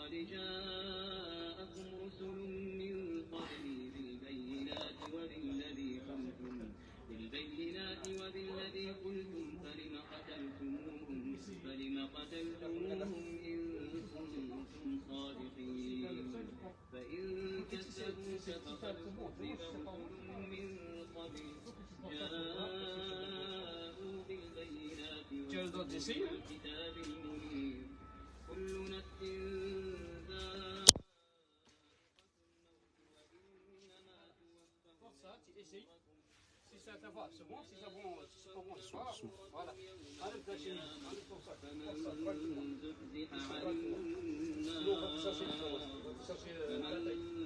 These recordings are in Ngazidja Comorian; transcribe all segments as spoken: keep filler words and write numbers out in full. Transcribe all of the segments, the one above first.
قد جاءكم رسل من قبلي بالبينات وبالذي قلتم، بالبينات وبالذي قلتم فلم قتلتموهم، فلم قتلتموهم إن كنتم صادقين. فإن كذبوك فقد كذب رسل من قبلك جاءوا بالبينات وأنزلنا الكتاب المنير. كل نفس ذائقة الموت وإنما توفون أجوركم. Si ça va, c'est bon, si ça va, c'est pas bon, c'est pas bon. Voilà. Enlève ta chemise, enlève ton sac. فمن زحزح عن النار،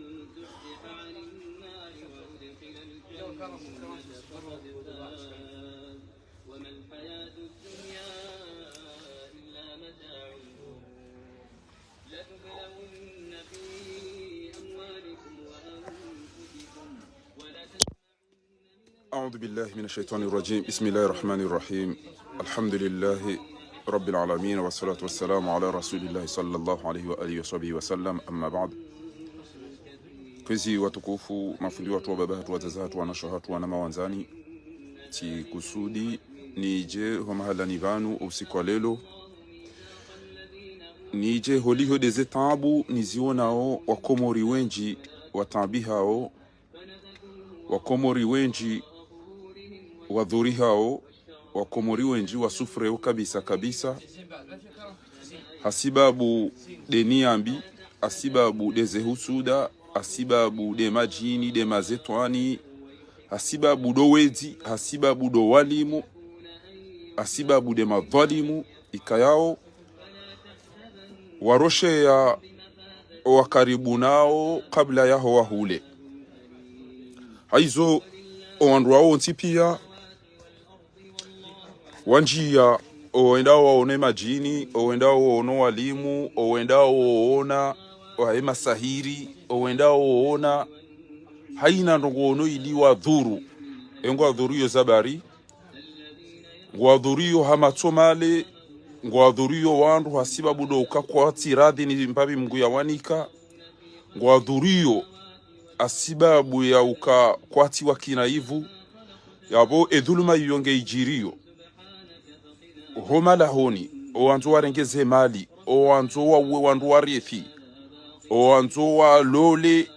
فمن زحزح عن النار وأدخل الجنة فقد فاز. وما الحياة الدنيا إلا متاع الغرور. لتبلون في أموالكم وأنفسكم ولتسمعن من أعوذ بالله من الشيطان الرجيم. بسم الله الرحمن الرحيم. الحمد لله رب العالمين، والصلاة والسلام على رسول الله صلى الله عليه وآله وصحبه وسلم. أما بعد. Kwezi watukufu, mafundi watru, wababa hatru, wazaza hatru, wanashe hatru, wanama wandzani, tsikusudi nidje ho mahalani pvanu usiku wa leo, nidje holiho ndeze taabu nizionao, wakomori wendji wataabihao, wakomori wendji wadhurihao, wakomori wendji wasufreo kabisa kabisa, hasibabu nde nia mbi, hasibabu ndeze husuda, hasibabu nde madjini, nde mazetwani, hasibabu ndo wezi, hasibabu ndo walimu, hasibabu nde madhwalimu, ikayao warosheya owakaribu nao kabla yaho wahule. Haizo, owandru wao wontsi pia, wandjia, owendao waone madjini, owendao waone walimu, owendao waona wahe masahiri, owendao waona haina ndrongoo ono ili wadhuru. Engwadhuriyo zabari, ngwadhuriyo ha matso male, ngwadhuriyo wandru hasibabu ndo uka kwatsi radhi ni mbapvi Mngu yawanika, ngwadhuriyo hasibabu ya uka kwatsi wakina ivu. Yapvo edhuluma iyo nge idjiriyo ho malahoni, owandzo warenge ze mali, owandzo wauwe wandru warithi, owandzo walole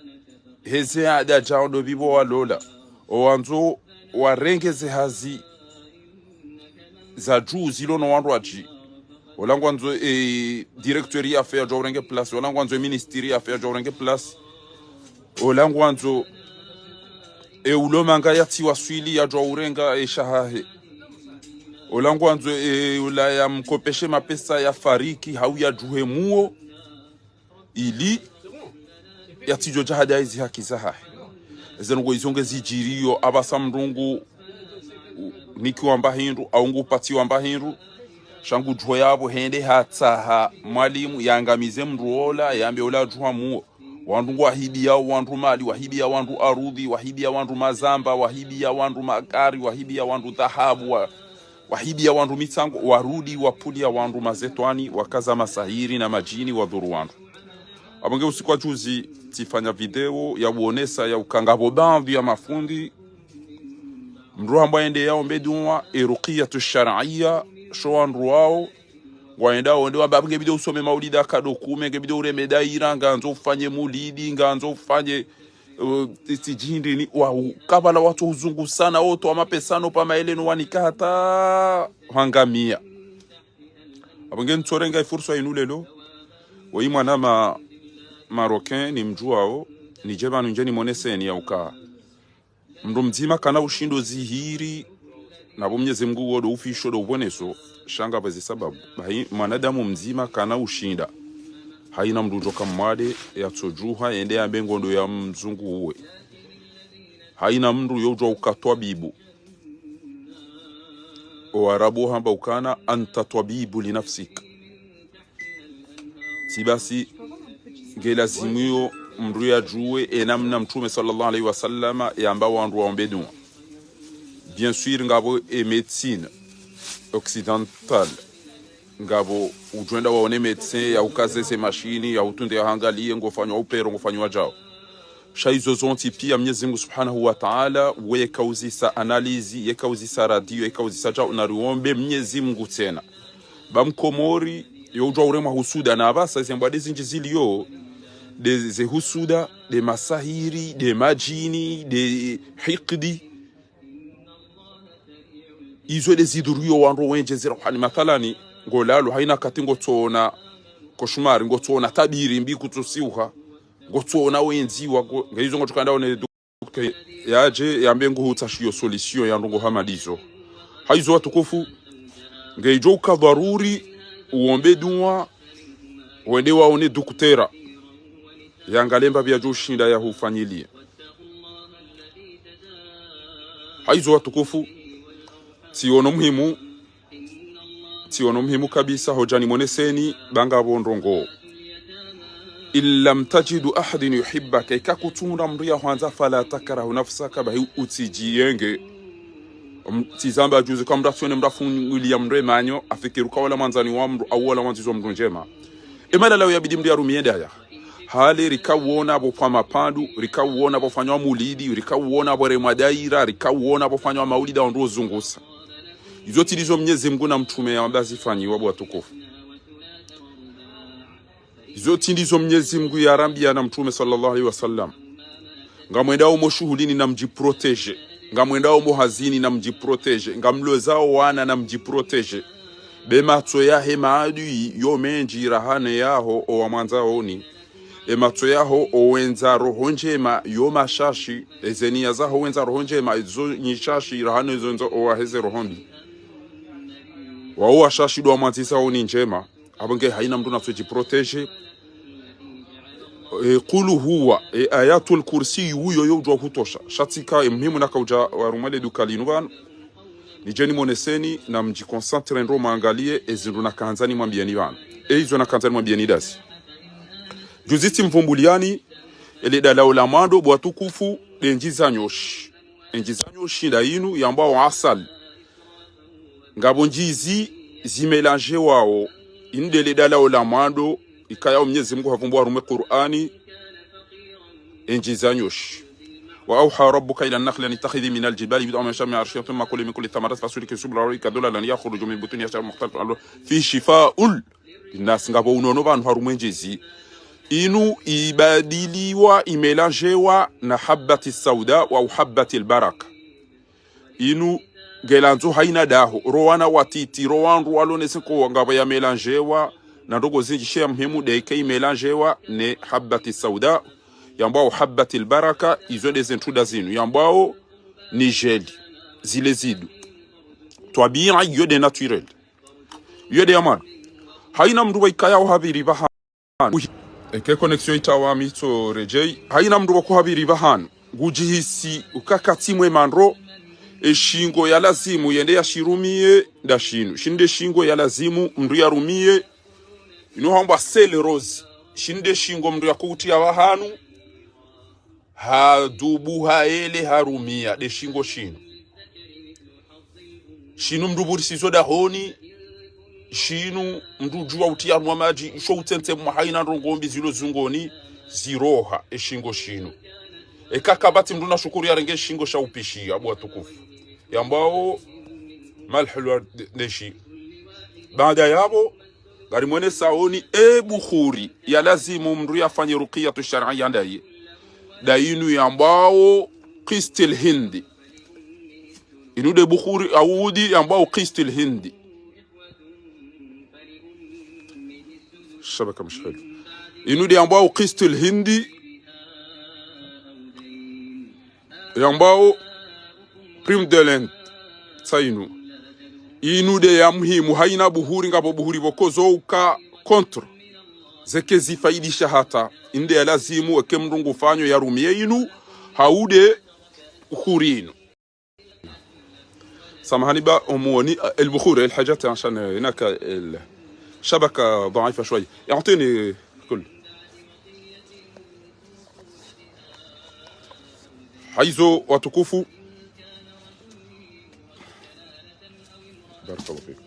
heze ada djao ndo pvipvo walola, owandzo warenge ze hazi za dju zilo no wandru wadji. Ola ngwandzo, eh, directeur yafe yadjua urenge place, ola ngwandzo ministre yafe yadjua urenge place, ola ngwandzo, eh, ulo manga yatsi waswili yadjua urenga, eh, shahahe. Ola ngwandzo, eh, ula yamkopeshe mapesa yafariki, hau yadjuhe muo, ili yatsidjo djahada ezi haki zahahe. Eze ndrongoo izo nge zidjiriyo, apvasa mndru ngu, u-, nikiwa mba hindru, au ngu patsiwa mba hindru, sha ngudjuho yapvo hende hatsaha mwalimu, yangamize mndru ola, yambe ola adjuha muo. Wandru ngwahibiya wandru mali, wahibiya wandru arudhi, wahibiya wandru mazamba, wahibiya wandru magari, wahibiya wandru dhahabu, wa-, wahibiya wandru mitsango, warudi wapvuliya wandru mazetwani, wakaza masahiri na madjini wadhuru wandru. Apvo nge usiku wa juzi, tsifanya video ya uonesa ya uka ngapvo baadhwi ya mafundi, mndru hambwa yende yaombe dua, e ruqiyatu shar'iyya, sho wandru wao, ngwaendao wende wamba nge bidi usome maulida kado kume, nge bidi ureme daira, ngandzo ufanye mulidi, ngandzo ufanye, uh, tsi djindri ni, wa u-, kabla watso uzungu sana, woto wa mapesa no pvama ele no wanika hata hangamiya. Apvo nge ntsorenga ifurswa inu leo, woyi mwana ma-, Marocain nimdjuwao, nidje pvanu ndje nimoneseni ya uka mndru mdzima kana ushindo zihiri, na pvo Mnyezi Mngu wo ndo ufisho ndo uponeso, sha ngapvo ze sababu. Bahi mwanadamu mdzima kana ushinda. Haina mndru udjoka mwade, yatsodjuha, yende yambe ngondo ya mzungu uwe. Haina mndru yodjua uka twabibu. Owarabu hamba ukana, "Anta twabibu li nafsik." Si basi, nge lazimu yo mndru yadjuwe enamna Mtrume swallallahu alayhi wa sallama yamba wandru waombe dua. Bien sûr, ngapvo e médecine occidentale, Ngapvo udjwenda waone médecin, ya ukaze ze mashini, ya utunde ya hangaliye, ngofanywa opéro, ngofanywa djao. Sha izo zontsi pia Mnyezi Mngu Subhanahu wa Ta'ala, weka uzisa analyse, yeka uzisa radio, yeka uzisa djao, na riombe Mnyezi Mngu tsena. Ba Mkomori, yo udjwa uremwa husuda, na apvasa ze mbwade zindji ziliyo, nde ze husuda, nde masahiri, nde madjini, nde hikdi. Izo nde zidhuru yo wandru wendji zira uhani. Mathalani, ngolalo, haina wakati ngotsoona koshumari, ngotsoona tabiri mbi kutsusiuha, ngotsoona wendziwa, ngo-, nge izo ngotsukandra one du-, ke-, yadje, yambe nguhutsa shiyo solution ya ndrongo hama ndizo. Haizo watukufu, nge idjo uka dharuri, uombe dua, wende waone dukutera. Yangalie mbapvi yadjo ushinda ya hufanyilie. Haizo watukufu, tsiono muhimu, tsiono muhimu kabisa, hodja nimoneseni, ba ngapvo ndrongo. إن لم تجد أحدا يحبك, eka kutsuna mndru ya hwandza, فلا تكره نفسك, bahi utsidjiyenge. Om-, tsizamba juzi ka mndru atsione mndru afungulia mndru emanyo, afikiri uka wola mwandzani wa mndru, au wola mwandzizo mndru ndjema. Emalala yo yabidi mndru yarumie ndaya. Hale rika uona pvo pvwa mapvandu, rika uona pvo fanywa mulidi, rika uona pvo remwa daira, rika uona pvo fanywa maulida wandru ozungusa. Izo tsi ndizo Mnyezi Mngu na mtrume yamba zifanyiwa bo watukufu. Izo tsi ndizo Mnyezi Mngu yarambia na mtrume swallallahu alayhi wa sallam. Ngamwendao mo shuhulini na mdjiprotéger. Ngamwendao mo hazini na mdjiprotéger. Ngamlozao wana na mdjiprotéger. Be matso yahe maadui yo mendji rahana yaho owamwandzaoni. E matso yaho owendza roho ndjema yo mashashi. Ezenia zaho wendza roho ndjema zo nyishashi rahana ezo wendza owaheze roho mbi. Wao washashi ndo wamwandzisaoni ndjema. Apvo nge haina mndru natsodjiprotéger. E, kulu huwa, e, Ayatul Kursi uyo yo udjwa hutosha. Sha tsika, e, muhimu naka udja warumwa le duka linu pvanu. Nidje nimoneseni, na mdjiconcentré ndo mwangalie, ezindru nakandza nimwambieni pvanu. E, izo nakandza nimwambieni ndasi. Juzi tsimvumbuliani, ele dalao la mwando, bo watukufu, nde ndjiza nyoshi. E ndjiza nyoshi nda inu, yambwao asali. Ngapvo ndjizi zimélangewawo, inu ndele dalao la mwando, ikayao Mnyezi Mngu havumbua harumwa e Kur'ani, e ndjiza nyoshi. وأوحى ربك إلى النحل أن اتخذي من الجبال بضعا ومن الشجر من الرشيد ثم كلي من كل الثمرات فاسلكي سبل ربك ذللا يخرج من بطونها شراب مختلف ألوانه فيه شفاء للناس. Ngapvo unono pvanu harumwa e ndjizi. Inu ibadiliwa, imélangewa na habbati sauda wa habbati albaraka. Inu ngelandzo haina daho, ro wana watiti, ro wandru walonese ko ngapvo yamélangewa na ndrongo zindji, sha ya muhimu nde ike imélangewa ne habbati sauda, yambwao habbati albaraka, izo nde ze ntrunda zinu, yambwao ni jeli, zile zidu. Twabia iyo nde naturel. Iyo nde ya mwando. Haina mndru wa ikayao hapviri pvahanu. Eke connexion itawa mitso redjei. Haina mndru wa kuhapviri pvahanu. Ngudjihisi uka katsi mwema ndro. E shingo ya lazimu yende yashirumie nda shinu. Shinu nde shingo ya lazimu mndru yarumie. Inu hambwa sel rose. Shinu nde shingo mndru yakoutria pvahanu. Hadubu haele harumia nde shingo shinu. Shinu mndru pvurisizo dahoni, shinu mndru udjuwa utria harumwa madji, isho utsentse mwa haina ndrongo mbi zilo zungoni, ziroha, e shingo shinu. Eka kapvatsi mndru na shukuru yarenge shingo sha upishi, abo watukufu. Yambwao, malhulwa nde-, ndeshi. Baada yapvo, ngarimwonesaoni e bukhuri ya lazimu mndru yafanye ruqiyatu shar'iyya ndaye. Nda inu yambwao qistil hindi. Inu nde bukhuri audi yambwao qistil hindi. Shabaka mshahidi. Inu nde yambwao qistil hindi. Yambwao prime de l'Inde, tsa inu. Inu nde ya muhimu, haina buhuri ngapvo buhuri pvoko zo uka contre. Zeke zifaidisha hata. Inde ya lazimu, eke mndru ngufanyo yarumie inu, hau nde buhuri inu. Samahani ba umuoni, البخور، الحاجات عشان هناك الشبكة ضعيفة شوية. يعطيني كل. Haizo watukufu. Barakallahu fikum.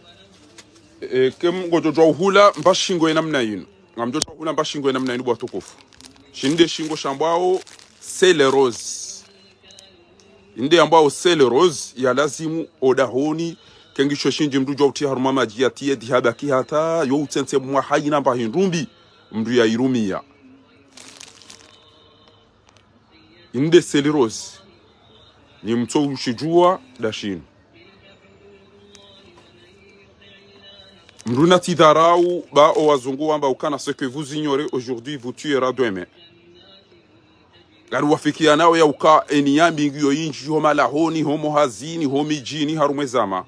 E, ke mngodjo djuwa uhula mbashingo ye namna yinu. Ngamdjo djuwa uhula mbashingo ye namna yinu bo watukufu. Shinde shingo shambwao sclérose. Inde yambwao sclérose, ya lazimu odahoni, kengisho shindji mndru djuwa utriya harumwa madji yatiye dhihaba ki hata, yo utsentse mwa hayina mba hindru mbi, mndru ya irumia. Inde sclérose. Ni mtso ushidjuwa dashinu. Mndru natsidharau, ba o wazungu wamba ukana ce que vous ignorez aujourd'hui vous tuera demain. Ngari wafikiana nao ya uka eni yambi ngiyo indji ho malahoni, ho mohazini, ho midjini, harumwa ezama.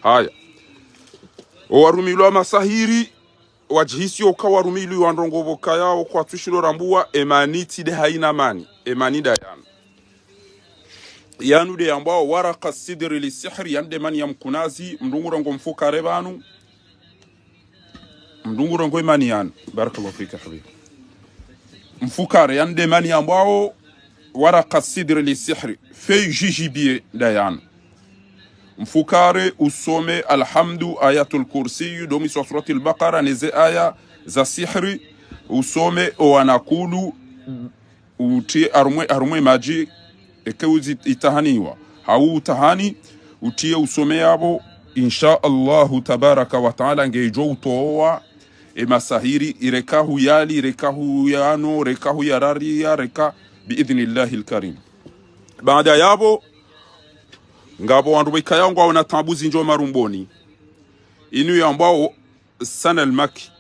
Haya. O warumilwa masahiri, wadjihisi uka warumilwa ndrongo pvo kayao kwatsushilo rambua, emani tsi nde hayina mani, emani nda yanu. Yanu nde yambwao waraka sidri li sihri, yanu nde mani ya mkunazi, mndru ngurengo mfukare pvanu. Mndru ngurengo emani yanu. Barakallahu fika, habibi. Mfukare, yanu nde mani yambwao waraka sidri li sihri. Feuille jujubier nda yanu. Mfukare usome Alhamdu, Ayatul Kursi, ndo mwiso wa Suratul Bakara, neze aya za sihri, usome owanakulu, utriye harumwa, harumwa emadji, eke uzi itahaniwa. Hau utahani, utriye usome yapvo, insha Allahu tabaraka wa taala, ngedjo utowa emasahiri, ireka huyali, ireka huyano, ireka huyararia, ireka biidhnillahil karim. Baada yapvo, ngapvo wandru pvo ikayao ngwaona taabu zindji marumboni. Inu yambwao Sanal Maki.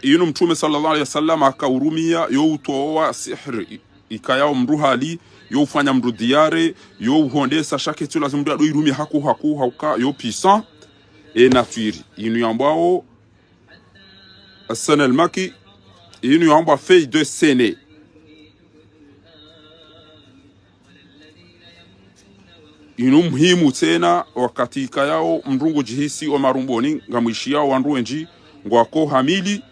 Inu Mtrume swallallahu alayhi wasallam akaurumia, yo utowa sihri. I-, ikayao mndru hali, yo ufanya mndru diare, yo uhondesa, sha ketsi lazimu mndru yado irumia haku, haku, hauka, yo puissant, e nature. Inu yambwao Sanal Maki, inu yambwa feuille de séné. Inu muhimu tsena wakati ikayao mndru ngudjihisi omarumboni, ngamwishiyao wandru wendji, ngwako hamili,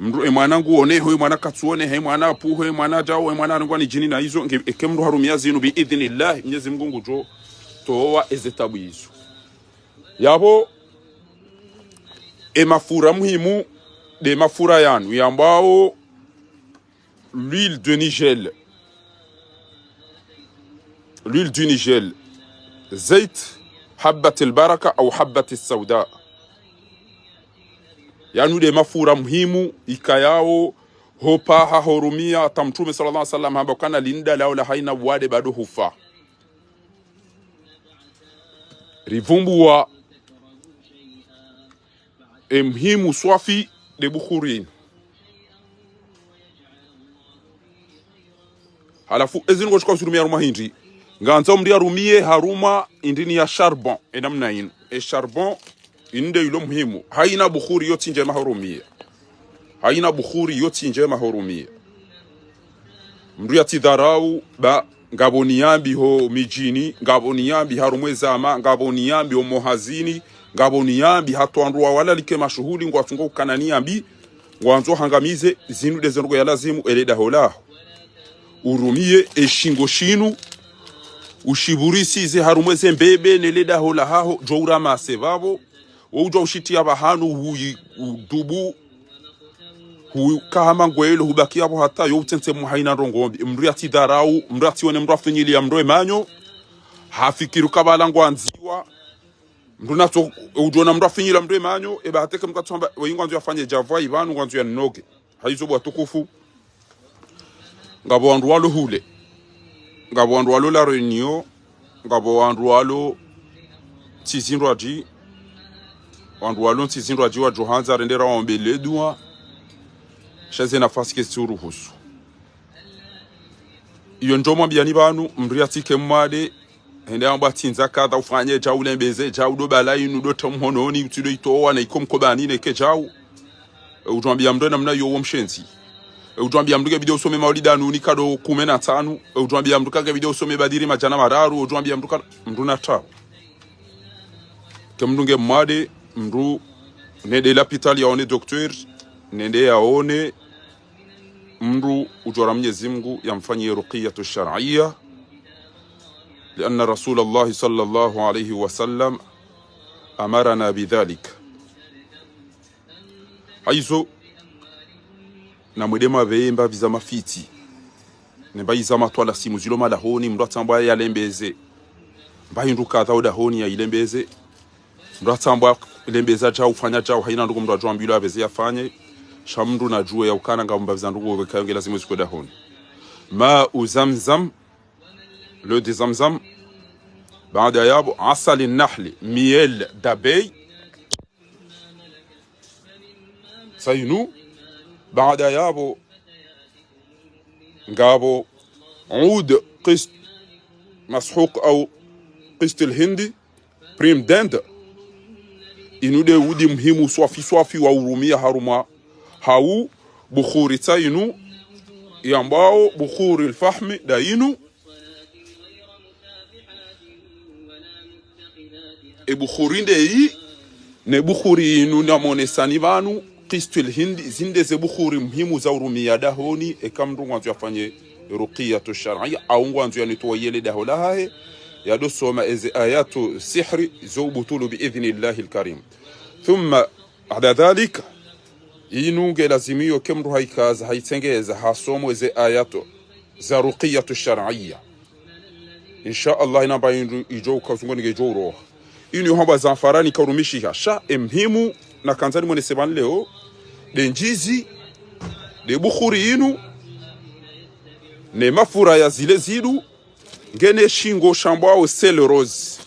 mndru emwana nguoneho, emwana katsuoneha, emwana apvuho, emwana djao, emwana arengwa ni djini na izo, nge-, eke mndru harumia zinu biidhnillah, Mnyezi Mngu ngudjo towa eze taabu izo. Yapvo, emafura muhimu, nde mafura yanu, yambwao l'huile de Nigel. L'huile du Nigel. Zait habbat al-baraka au habbat al-sauda. Yanu nde mafura muhimu, ikayao, hopaha horumia, hata Mtrume swallallahu alayhi wasallam hamba ukana linda lao la hayina wade bado hufa. Ripvumbua emuhimu swafi nde bukhuri inu. Halafu ezinu ngoshuka uzirumia harumwa hindri. Ngandzo mndru yarumie harumwa indrini ya charbon, enamna inu. E charbon, inu nde ilo muhimu. Hayina bukhuri yo tsi ndjema horumia. Hayina bukhuri yo tsi ndjema horumia. Mndru yatsidharau, ba, ngapvo ni yambi ho midjini, ngapvo ni yambi harumwa ezama, ngapvo ni yambi ho mohazini, ngapvo ni yambi hata wandru wawalalike mashuhuli, ngwatsungo ukana ni yambi, ngwandzo hangamize, zinu nde zendrongo ya lazimu, ele daho laho. Urumie eshingo shinu, ushipvurisize harumwa eze mbebe, nele daho lahaho, djo uramase pvapvo, wo udjwa ushitiya pvahanu, hui-, udubu, hukaha mangwelo, hubakiya pvo hata yo utsentse mwa hayina ndrongo mbi. Mndru yatsidharau, mndru yatsione mndru afinyiliya mndru emanyo, hafikiri uka pvala ngwandziwa. Mndru natso, udjona mndru afinyiliya mndru emanyo, eba hata eke mndru katsuhamba, weyi ngwandzo yafanye djapvwa, ipvanu ngwandzo yanoge. Hayizo bo watukufu. Ngapvo wandru walo hule. Ngapvo wandru walo La Réunion. Ngapvo wandru walo ntsi zindrwadji. Wandru walo ntsi zindrwadji wadjo handza rendera waombe le dua. Sha ze nafasi ketsi uruhusu. Iyo ndjo mwambiyani pvanu, mndru yatsike mwade, hende yamba tsindza kadha ufanye djau lembeze, djau ndo bala inu, ndo tsa mhononi, utsi ndo itowa, na iko mkobani, na ike djau. E, udjwambiya mndru enamna iyo wo mshenzi. E, udjwambiya mndru ngebidi usome maulida nuni kado kume na tsanu. E, udjwambiya mndru ka ngebidi usome badiri madjana mararu. E, udjwambiya mndru ka, mndru na tabu. Ke mndru nge mwade, mndru nende lapitali yaone docteur, nende yaone mndru udjora Mnyezi Mngu yamfanyiye ruqiyatu shar'iyya, لأن رسول الله صلى الله عليه وسلم أمرنا بذلك. Hayizo, namwende mwapveye mbapvi za mafitsi, ne mbapvi za matwalasimu zilo madahoni, mndru yatsambwa yalembeze mbapvi hindru kadha odahoni yayilembeze. Mndru yatsambwa lembeza djau, fanya djau, hayina ndrongo mndru yadjo ambilwa yapveze yafanye. Sha mndru nadjuwe ya ukana ngapvo mbapvi za ndrongo pvwekayo nge lazimu zikwe dahoni. Ma'u Zamzam, l'eau de Zamzam. Baada yapvo, asali nahli, miel d'abeille. Sa inu, baada yapvo, ngapvo oud qist mashuq au qist al-hindi, prime dinde. Inu nde udi muhimu swafi swafi wa urumia harumwa hau bukhuri. Sa inu yambwao bukhuri al-fahmi nda inu. E bukhuri ndeyi, ne bukhuri inu namonesani pvanu, qist al-hindi, zinde ze bukhuri muhimu za urumia dahoni, eka mndru ngwandzo yafanye ruqiyatu shar'iyya, au ngwandzo yanetwaye le daho lahahe, yadosoma eze ayatu sihri, zo ubutulu bi idhnillahi al-karim. Thumma, baada dhalika, inu nge lazimu yo ke mndru hayikaza, hayitsengeza, hasomo eze ayatu za ruqiyatu shar'iyya. Insha Allah, inamba indru idjo uka uzungoni ngedjo uroha. Inu yohambwa zamfarani kaurumishiha. Sha e muhimu nakandza nimonese pvanu leo, nde ndjizi, nde bukhuri inu, ne mafura ya zile zidu, ngena shingo shambwao sel rose.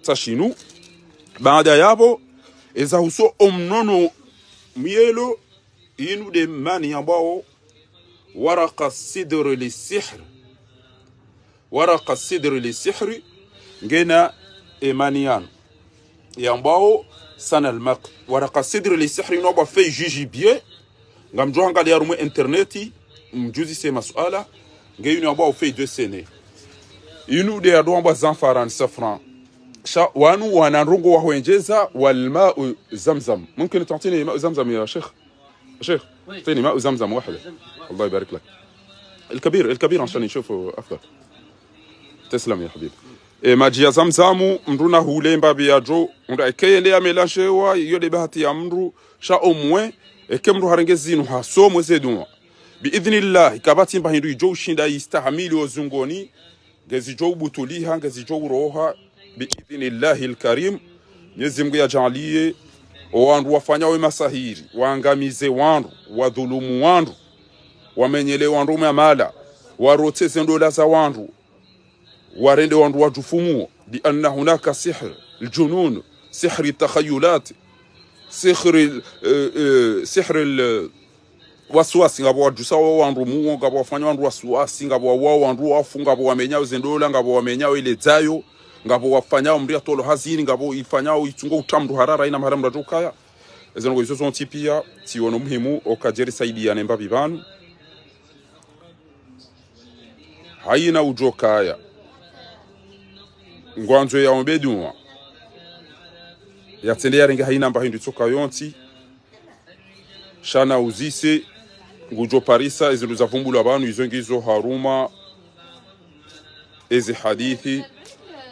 Sa shinu, baada yapvo, eza huso omnono mielo, inu nde mani yambwao waraqa sidri li sihri. Waraqa sidri li sihri, ngena e mani yanu yambwao sana al-maq. Waraqa sidri li sihri, inu yambwa feuille jujubier. Ngamdjo hangalia harumwa internet, mdjuzise masuala, nge inu yambwao feuille de senna. Inu nde yado hambwa zamfarani, safran. Sha wanu wana ndrongo wahwendjeza, wal ma'u Zamzam. Mumkin tantini ma'u Zamzam ya Sheikh? Sheikh, tini ma'u Zamzam wahda. Allah yubarik lak. Al-kabir, al-kabir, ashan nishufu afdal. Teslam ya habibi. E madji ya Zamzamu, mndru nahule mbapvi yadjo, mndru eke yende yamelanjewa, iyo nde bahati ya mndru, sha omwe, eke mndru harenge zinu hasomo ze duwa. Bi idhnillah, kapvatsi mba hindru idjo ushinda yistahamili ozungoni, ngezidjo ubutuliha, ngezidjo uroha, bi idhnillahi al-karim. Mnyezi Mungu yadjaaliye, owandru wafanyao emasahiri, waangamize wandru, wadhulumu wandru, wamenyele wandru mwamala, warotse ze ndola za wandru, warende wandru wadjufumuo, bi anna hunaka sihr al-junun, sihr al-takhayulat, sihr al-, eh, eh, sihr al-, waswasi, ngapvo wadjusao wandru muo, ngapvo wafanyao wandru waswasi, ngapvo wawao wandru wafu, ngapvo wamenyao ze ndola, ngapvo wamenyao ile dzayo, ngapvo wafanyao mndru yatolwa hazini, ngapvo ifanyao itsungo utamdru harara ina mahala mndru adjo ukaya. Eze ndrongo izo zontsi pia, tsiono muhimu, oka djeri saidiane mbapvi pvanu. Hayina udjo kaya ngwandzo yaombe duwa, yatsende yarenge hayina mba hindru itsoka yontsi, sha nauzise, ngudjo parisa ezindru zavumbulwa pvanu, izo ngizo harumwa ezi hadithi,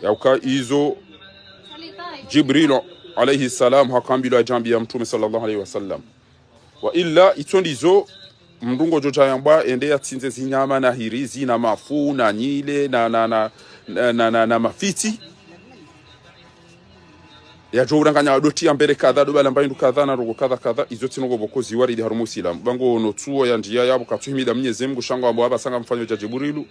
yauka izo Jibril alayhi salam hakambilwa yadjambiya Mtrume swallallahu alayhi wa sallam. Wa illa, itso ndizo, mndru ngodjo djayambwa ende yatsindze zinyama na hirizi, na mafu, na nyile, na, na, na, na, na, na, na mafitsi. Yadjo uranganya wadoti ya mbere kadha, ndo bala mba hindru kadha, na ndrongo kadha kadha, izo tsi ndrongo pvoko ziwaridi harumwa Usilamu. Ba ngo ono tsuo ya ndziya yapvo katsuhimida Mnyezi Mungu, sha ngo ambwa apvasa ngamfanyo dja Jibrilu.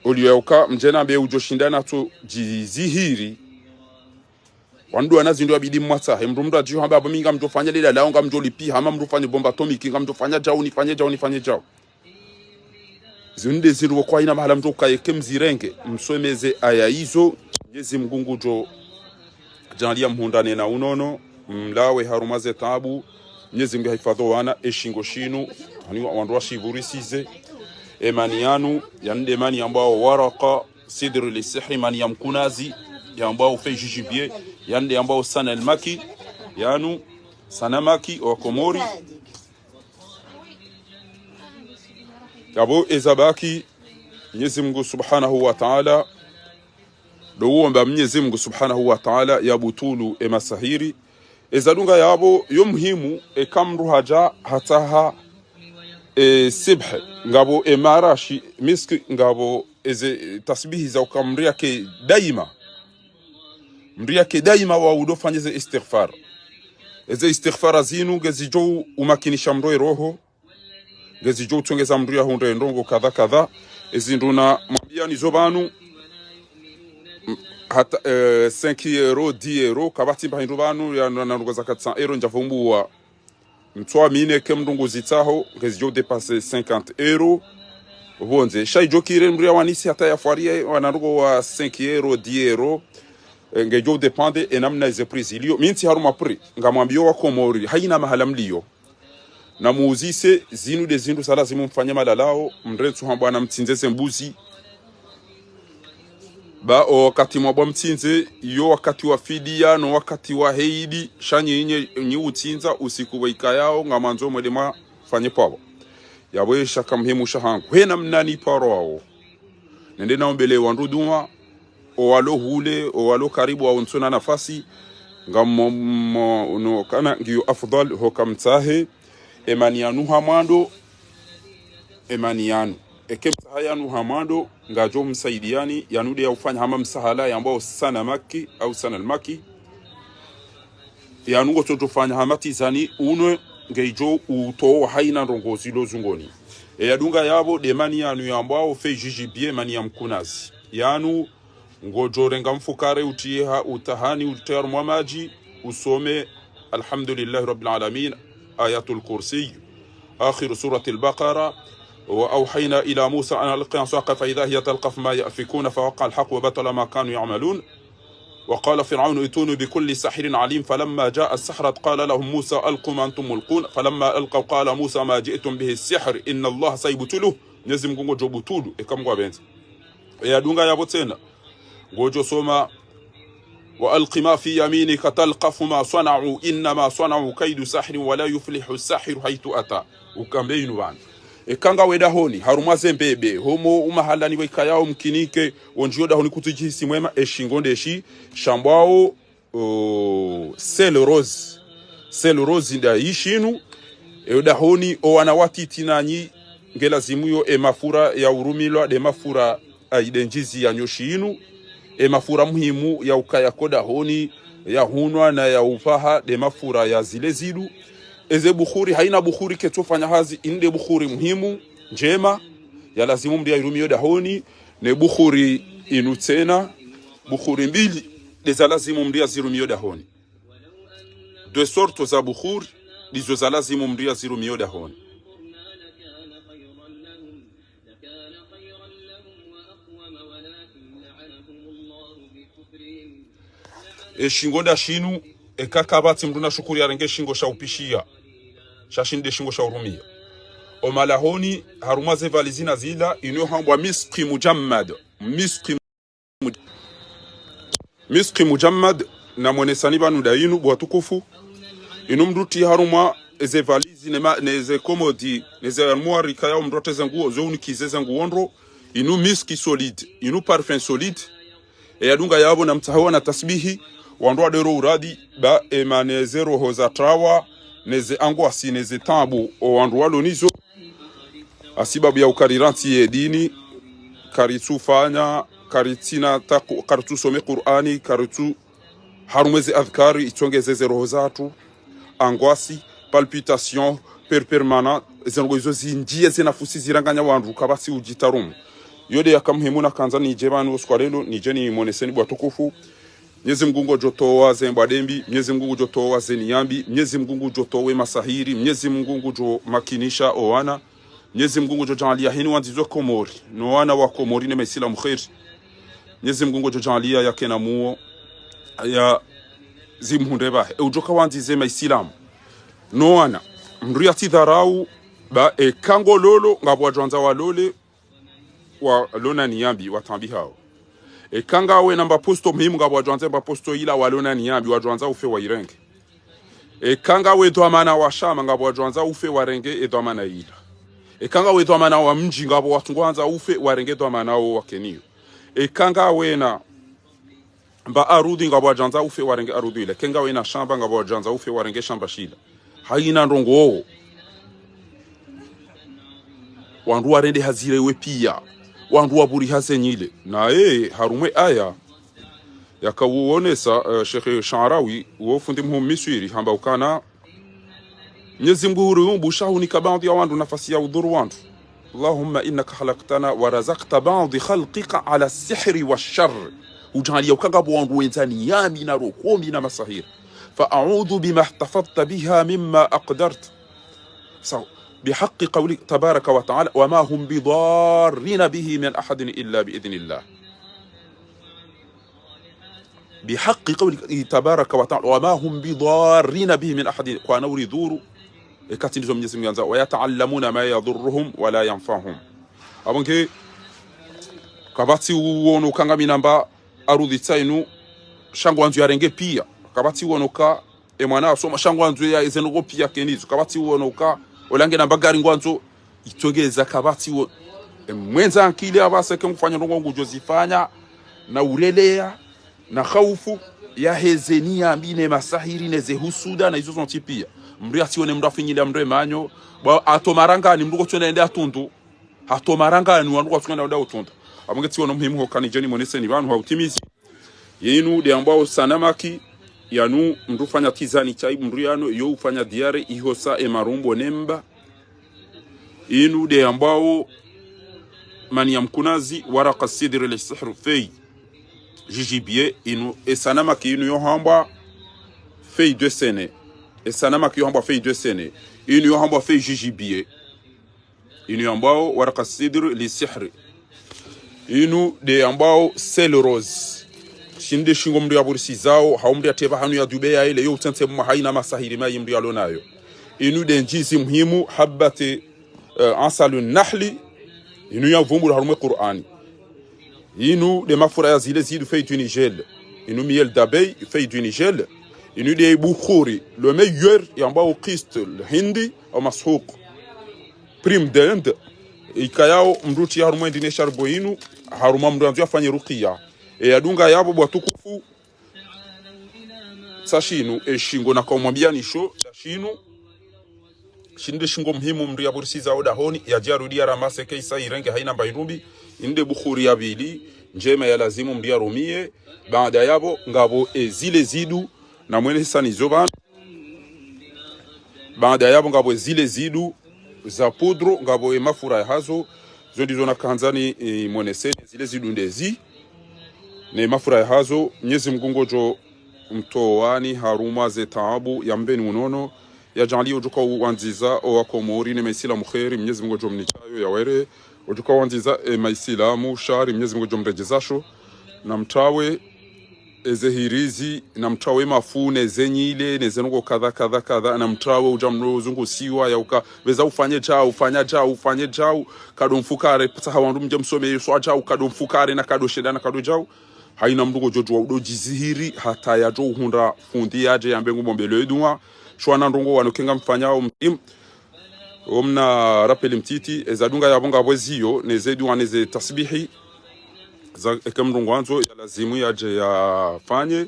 Oliyo yauka, mdjena mbe udjo shinda natso djizihiri. Wandru wana zindru yabidi mwatsahe. Mndru mndru adjiyo hamba apvo mi ngamdjo fanya lela lao, ngamdjo lipiha, hama mndru fanye bombe atomique, ngamdjo fanya djau, nifanye djau, nifanye djau. Zinu nde zindru pvoko hayina mahala mndru ukaye ke mzirenge, msome ze aya izo, Mnyezi Mungu ngudjo djaaliya mhundrane na unono, mlawe harumwa ze taabu, Mnyezi Mungu yahifadhwi owana, eshingo shinu, hani wa-, wandru washipvurisize, emani yanu, yanu nde mani yambwao waraqa sidri li sihri, mani ya mkunazi, yambwao feuille jujubier, yanu nde yambwao sana al-maki, yanu, sana maki, owa Komori. Yapvo eza baki, Mnyezi Mungu Subhanahu wa Ta'ala, ndo uomba Mnyezi Mungu Subhanahu wa Ta'ala yabutulu emasahiri, Eza dunga yapvo yo muhimu, eka mndru hadja hatsaha, e, sibh, ngapvo e marashi, misk, ngapvo eze, e, tasbihi za uka mndru yake daima. Mndru yake daima wa udo fanya ze istighfar. Eze istighfara zinu ngezidjo umakinisha mndru e roho. Ngezidjo utsongeza mndru yahundre ndrongo kadha kadha. Ezi ndruna mwambia nizo pvanu, m-, hata, eh, cinq euros, dix euros, kapvatsi mba hindru pvanu, ya na, na ndrongo za quatre cents euros, ndjapvo mbuwa. Mtswa mine ke mndru nguzitsaho, ngezidjo dépasser cinquante euros. Pvondze, sha idjo kire mndru yawanisi hata yafwarie, wana ndrongo wa cinq euros, dix euros. Eh, ngedjo dépendre, e namna eze prix zilio. Mi ntsi harumwa prix, ngamwambio wa Komori, haina mahala mlio. Na muuzise, zinu nde zindru za lazimu mfanye malalao, mrentsu hambwa na mtsindze ze mbuzi. Ba o wakati mwabwa mtsindze, iyo wakati wa fidia, no wakati wa heidi, sha nyi nye, nyi utsindza, usiku wa ikayao, ngamwandzo mwende mwafanye pvapvo. Yapvo esha ka muhimu sha hangu. Hena mnani paro wao. Nende naombele wandru dua, o walo hule, o walo karibu, wao ntsuna nafasi, ngam-, mo-, mo-, no kana ngiyo afdhal, hoka mtsahe, e mani yanu ha mwando, e mani yanu. Eke mtsaha yanu ha mwando, ngadjo msaidiani, yanu nde ya ufanya hama msahala, yambwao Sana Maki, au Sana al-Maki. Yanu ngotsodjo fanya hama tizani unwe, ngeidjo utowa haina ndrongo zilo zungoni. E ya dunga yapvo, nde mani yanu yambwao feuille jujubier, mani ya mkunazi. Yanu, ngodjo renga mfukare utiye ha utahani, utiye harumwa madji, usome, الحمد لله رب العالمين، آية الكرسي، آخر سورة البقرة، وأوحينا إلى موسى أن ألق عصاك فإذا هي تلقف ما يأفكون، فوقع الحق وبطل ما كانوا يعملون. وقال فرعون ائتوني بكل ساحر عليم، فلما جاء السحرة قال لهم موسى ألقوا ما أنتم ملقون، فلما ألقوا قال موسى ما جئتم به السحر، إن الله سيبطله، Mwenyezi Mungu ngodjo butulu, eka Mungu apvendze. E ya dunga yapvo tsena, ngodjo soma, وألق ما في يمينك تلقف ما صنعوا إنما صنعوا كيد ساحر ولا يفلح الساحر حيث أتى. Ukambe inu pvanu. Eka ngawe dahoni, harumwa ze mbebe, homo umahalani wa ikayao mkinike, wondjiyo dahoni kutsidjihisi mwema, e shingo ndeshi, shambwao, o, sel rose. Sel rose nda ishinu, e dahoni, o wana watiti nanyi, nge lazimu yo e mafura ya urumilwa, nde mafura ayi nde ndjizi ya nyoshi inu, e mafura muhimu ya ukaya ko dahoni, ya hunwa na ya upvaha, nde mafura ya zile zidu. Eze bukhuri, haina bukhuri ketso fanya hazi, inde bukhuri muhimu, ndjema, ya lazimu mndru ya irumiyo dahoni, ne bukhuri inu tsena, bukhuri mbili, nde za lazimu mndru ya zirumiyo dahoni. Deux sortes za bukhuri, ndizo za lazimu mndru ya zirumiyo dahoni. E shingo nda shinu, eka kapvatsi mndru na shukuri yarenge shingo sha upishiya, sha shinde shingo sha urumia. O malahoni, harumwa ze valizi na zila, inu hambwa miski mujammad. Miski muj-, miski mujammad, na mwenesani pvanu nda inu, bo watukufu. Inu mndru ti harumwa eze valizi, ne ma-, ne ze komodi, ne ze armuari kaya mndru ate ze nguo, zo unikize ze nguo ndro. Inu miski solide, inu parfum solide. E ya dunga yapvo na mtsahe wana tasbihi, wandru wa dero uradi, ba e mane ze roho za trawa, ne ze angwasi, ne ze tabu, o wandru walo nizo. Hasibabu ya ukari rantsi ye dini, karitsufanya, karitsina taku-, karitsusome Kur'ani, karitsu harumwa ze adhkari, itsongeze ze roho zatru, angoisse, palpitation, peur permanente, ze ndrongo izo zindjiye ze nafusi ziranganya wandru, kapvatsi udjitarumu. Yo nde yaka muhimu nakandza nidje pvanu osiku wa lelo, nidje nimwoneseni bo watukufu. Mwenyezi Mungu ngudjo towa ze mbwa ndembi, Mwenyezi Mungu ngudjo towa ze nia mbi, Mwenyezi Mungu ngudjo towa e masahiri, Mwenyezi Mungu ngudjo makinisha o wana, Mwenyezi Mungu ngudjo djaaliya heni wandzizo Komori, no wana wa Komori ne maisilamu kheri. Mwenyezi Mungu ngudjo djaaliya yakena muo, ya zimhundre pvahe. E udjoka wandzize maisilamu. No wana, mndru yatsidharau, ba eka ngololo, ngapvo wadjwandza walole, walona nia mbi, watambi hao. Eka ngawe na mbaposto muhimu, ngapvo wadjwandza mbaposto ila, walona nia mbi, wadjwandza ufe wairenge. Eka ngawe dhwamana wa shama, ngapvo wadjwandza ufe warenge e dhwamana ila. Eka ngawe dhwamana wa mdji, ngapvo watsu ngwandza ufe warenge dhwamana wo wakeniyo. Eka ngawe na Mba arudhi ngapvo wadjandza ufe warenge arudhi ile. Kenga wena shamba ngapvo wadjandza ufe warenge shamba shila. Hayina ndrongo owo. Wandru warende hazire we piya. Wandru wapvuri haze nyile. Naye harumwa ye aya. Yakawonesa, eh, Sheikh Sha'rawi, wo fundi mhuu Miswiri, hamba ukana Mnyezi Mngu huriumbu sha hunika baadhwi ya wandru nafasi ya udhuru wandru. اللهم إنك خلقتنا ورزقت بعض خلقك على السحر والشر. Udjaaliya ukaya ngapvo wandru wendzani yami na rokombi na masahiri. فأعوذ بما احتفظت بها مما أقدرت. So, بحق قولك تبارك وتعالى: وما هم بضارين به من أحد إلا بإذن الله. بحق قوله تبارك وتعالى: وما هم بضارين به من أحد. Kwana uridhuru. Eka tsi ndizo Mnyezi Mngu yandzao. ويتعلمون ما يضرهم ولا ينفعهم. Apvo nge, kapvatsi uwono ukaya ngami namba arudhi tsa inu, sha ngwandzo yarenge piya. Kapvatsi uwono uka, e mwana asoma sha ngwandzo ya eze ndrongo piya kena izo. Kapvatsi uwono uka, ola nge namba gari ngwandzo, itsongeza kapvatsi wo. E mwendza ankili apvasa eka ngufanya ndrongo ngudjo zifanya, na ureleya, na khaufu, yaheze niya mbi ne masahiri, neze husuda, na izo zontsi piya. Mndru yatsione mndru afinyile mndru emanyo, ba ato marangani, mndru kotsona ende atundu. Hato marangani wandru kwatsu ngana uda utunda. Apvo nge tsiwono muhimu hoka nidje nimoneseni pvanu ha utimizi. Yinu nde yambwao sanamaki, yanu mndru ufanya tizani tsa mndru yano, yo ufanya diare, ihosa e marumbo ne mba. Inu nde yambwao mani ya mkunazi, waraka sidri le sihru fei. Jijibiye, inu, e sanamaki inu yo hambwa fei de sene. E sanamaki yo hambwa fei de sene. Inu yo hambwa fei jijibiye. Inu yambwao waraka sidri li sihri. Inu nde yambwao sel rose. Shinde shingo mndru yapvurisizao, hau mndru yatepva hanu ya dube ya ile, yo utsentse mwa hayina masahiri mayi mndru yalo nayo. Inu nde ndjizi muhimu, habbati, eh, asalu nahli. Inu yavumbulwa harumwa Qur'ani. Inu nde mafura ya zile zidu feuille du Nigel. Inu miel d'abeille feuille du Nigel. Inu nde bukhuri, le meilleur, yambwao qist, le hindi, au mashuq. Prime d'Inde. Ikayao mndru utriya harumwa ndi ne charbon inu, harumwa mndru yandzo yafanye rukiya. E yadunga yapvo bwa tukufu, sa shinu, e shingo nakaumwambiyani sho, sa shinu. Shinde shingo muhimu mndru yapvurisizao dahoni, yadje yarudi yaramase kayisa yirenge hayina mba indrumbi, inu nde bukhuri ya pvili, ndjema ya lazimu mndru yarumiye, baada yapvo, ngapvo e zile zidu, na mwene hisani zo pvanu. Baada yapvo ngapvo e zile zidu, za poudre, ngapvo e mafura yahazo, zo ndizo nakandza ni, e, moneseni, zile zidu ndezi, ne mafura yahazo, Mnyezi Mngu ngodjo mtowani harumwa ze taabu, yambeni unono, yadjaanliye udjo ka uwandziza owakomori ne maisilamu kheri, Mnyezi Mngu ngodjo mnitsayo yawere, udjo ka uwandziza e maisilamu shari, Mnyezi Mngu ngodjo mredjeza sho, na mtrawe eze hirizi, na mtrawe mafu, neze nyile, neze ndrongo kadha, kadha, kadha, na mtrawe udja mno zungusiwa, ya uka, pveza ufanye djau, ufanya djau, ufanye djau, kado mfukare, pvasa ha wandru mdje msome, yeswa djau, kado mfukare, na kado shenda, na kado djau. Hayina mndru ngodjo djuwa udo djizihiri, hata yadjo uhundra fundi yadje yambe ngu mombelo edua. Shwana ndrongo wanu kenga mfanyao mtim. Omna rappel mtiti, eza dunga yapvo ngapvo eziyo, neze dua, neze tasbihi. Za, eke mndru ngwandzo, ya lazimu yadje yafanye.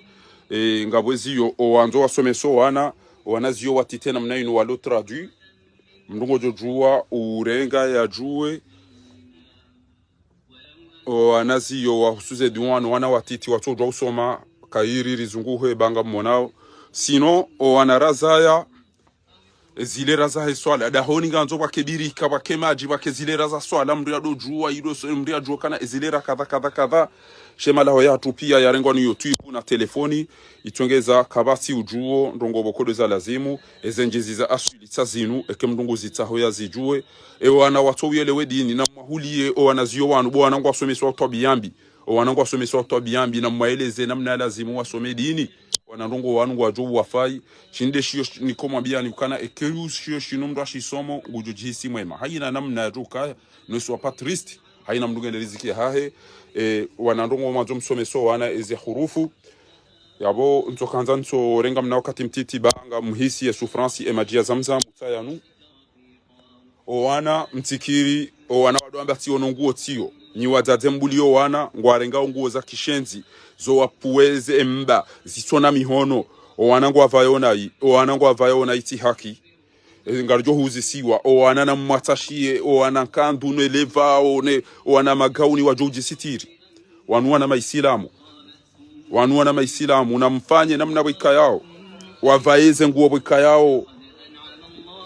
E, ngapvo eziyo, owandzo wasomese owana, owana ziyo watiti namna inu walo traduit. Mndru ngodjo djuwa, urenga yadjuwe. Owana ziyo wahusu ze dua, no wana watiti watsodjuwa usoma, kayiri rizunguhe, banga mmonao. Sinon, owana razaya, zile raza he swala. Dahoni ngandzo pvwake birika, pvwake madji, pvwake zile raza swala, mndru yado djuwa, ido so, mndru yadjuwa kana, zile ra kadha, kadha, kadha. Shema laho yatru piya yarengwa ni YouTube na telefoni, itsongeza kapvatsi udjuwo, ndrongo pvoko ndo za lazimu, eze ndjizi za aswili tsa zinu, eke mndru nguzitsaho yazidjuwe. E wana watso uyelewe dini, na mwahuliye, owana ziyo wanu, bo wana ngwasomeswa utwabiya mbi. Owana ngwasomeswa utwabiya mbi, na mwaeleze namna ya lazimu wasome dini. Wana ndrongo wanu ngwadjo uwafai. Shinde shiyo sh-, niko mwambiyani ukana eke u shiyo shinu mndru ashisomo, ngudjo djihisi mwema. Hayina namna yadjo ukaya, ne sois pas triste. Hayina mndru ngena riziki yahahe. E, wana ndrongo mwandzo msomeso wana eze hurufu. Yapvo, ntsokandza ntsorenga mna wakati mtiti ba ngamhisi ye souffrance, e madji ya Zamzam, tsayanu. Owana mtsikiri, owana wado amba tsiyo no nguwo tsiyo. Nyi wadzadze mbuliyo wana, ngwarengao nguo za kishenzi, zo wapvuweze emba, zitsona mihono, o wana ngwavayo nayi, o wana ngwavayo nayi tsi haki. E, ngaridjo huzisiwa, o wana na mwatsashiye, o wana nkandu ne levao, ne, o wana magauni wadjo udjisitiri. Wanu wana maisilamu. Wanu wana maisilamu, na mfanye namna pvwikayao. Wavaye ze nguo pvwikayao.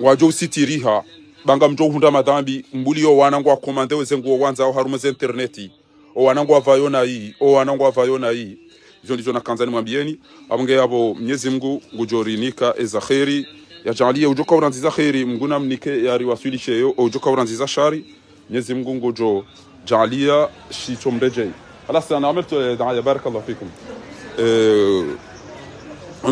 Wadjo usitiriha. Ba ngamdjo hundra madhambi, mbuliyo wana ngwakomandeo ze nguo wandzao harumwa ze interneti. O wana ngwavayo nayi, o wana ngwavayo nayi. Izo ndizo nakandza nimwambiyeni, apvo nge yapvo Mnyezi Mngu ngudjo rinika eza kheri, yadjaaliye udjo kaurandziza kheri, Mngu namnike yariwaswilisheyo, o udjo kaurandziza shari, Mnyezi Mngu ngudjo djaaliya shitso mredjeyi. Halas, ana amiltu, eh, daaya, barakallahu fikum. Eh,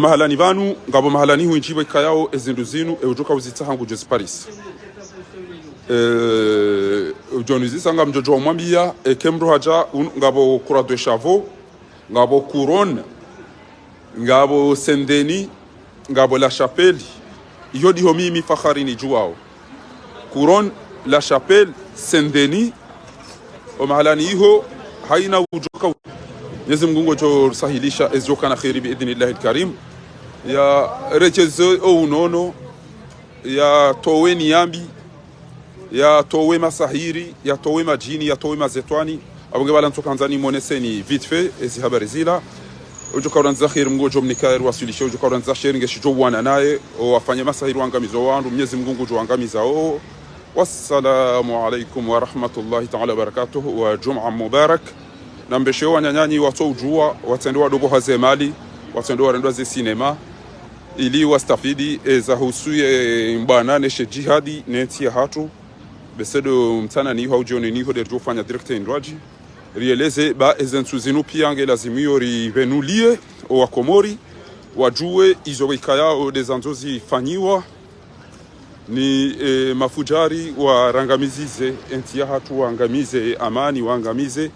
mahalani pvanu, ngapvo mahalani hwindji pvwikayao, ezindru zinu, e udjo kauzitsaha ngudjo ziparisa. Eh, udjo nizisa ngamdjo djo mwambiya, eke mdru hadja, un-, ngapvo Croix de Chavaux, ngapvo Couronne, ngapvo Saint-Denis, ngapvo La Chapelle. Iyo ndiho mimi fahari nidjuwao. Couronne, La Chapelle, Saint-Denis, o mahalani iho, hayina udjo ka-, Mnyezi Mngu ngudjo risahilisha, ezidjokana kheri bi idhnillahi lkarim. Yaredjeze o unono, yatowe niyambi, yatowe masahiri, yatowe madjini, yatowe mazetwani. Apvo nge pvala ntsokandza nimoneseni vite fait, ezi habari zila. Udjo kaurandziza kheri, Mngu ngudjo mnika yariwaswilishe, udjo kaurandziza sheri nge shidjo wana naye, o wafanye masahiri wangamiza o wandru, Mnyezi Mngu ngudjo wangamiza o. Wassalamu alaikum warahmatullahi taala wabarakatuh, wa Jum'a Mubarak. Na mbeshe wananyanyi watso udjuwa, watsende wadopvoha ze mali, watsende warendwa ze sinema, ili wastafidi, eza husu ye mbwana neshe djihadi, ne ntsi yahatru. Bese ndo mtsana niho, au djioni niho, nde ridjo fanya direct endrwadji. Rieleze, ba eze ntsu zinu piya nge lazimu yo ripvenuliye, o Wakomori, wadjuwe izo pvwikayao nde zandzo zifanyiwa, ni, eh, mafudjari warangamizize entsi yahatru, waangamize amani, waangamize,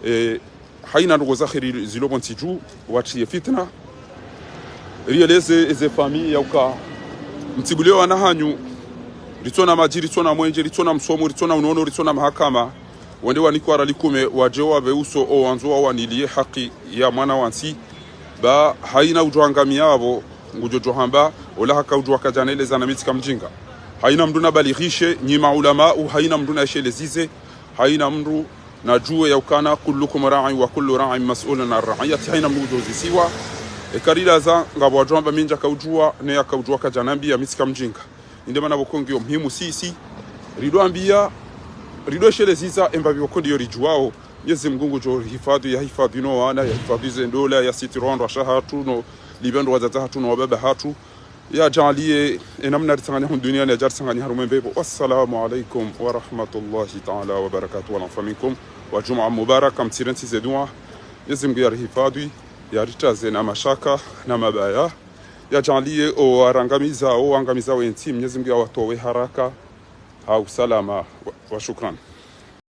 eh, hayina ndrongoo za kheri zilopvo ntsi dju, watriye fitna. Rieleze eze famiyi yauka, mtsibuliye wana hanyu, ritsona madji, ritsona mwenje, ritsona msomo, ritsona unono, ritsona mahakama, wende wanikwa ra likume, wadje wapve uso, o wandzo wawaniliye haki ya mwana wa ntsi, ba hayina udjo angamiyapvo, ngudjo djo hamba, ola haka udjo wakadjana eleza na mitsi ka mdjinga. Hayina mndru nabalighishe, nyi maulamau, hayina mndru naeshelezize, hayina mndru nadjuwe yaukana, كلكم راع وكل راع مسؤول عن رعيته, hayina mndru ngudjo uzisiwa. Eka rilaza, ngapvo wadjo hamba mi ndjaka udjuwa, ne yaka udjuwa kadjanambiya mitsi ka mdjinga. Inde mana pvoko ngiyo muhimu sisi, ridjo ambiya, ridjo esheleziza, emba pvi pvoko ndiyo ridjuwao. Mnyezi Mngu ngudjo rihifadhwi, yahifadhwi no wana, yahifadhwi ze ndola, yasitiri wandru washe hatru, no lipvendo wadzadze hatru, no wababa hatru. Yadjaaliye, enamna ritsanganya hunu duniani, yadja ritsanganya harumwa e mbepvo. Wassalamu alaikum warahmatullahi taala wabarakatuh, wal afwa minkum. Wa Jum'a Mubarak, mtsirentsi ze dua. Mnyezi Mngu yarihifadhwi, yaritraze na mashaka, na mabaya. Yadjaaliye o warangamiza, o waangamiza wentsi, Mnyezi Mngu yawatowe haraka, ha usalama. Wa, wa shukran.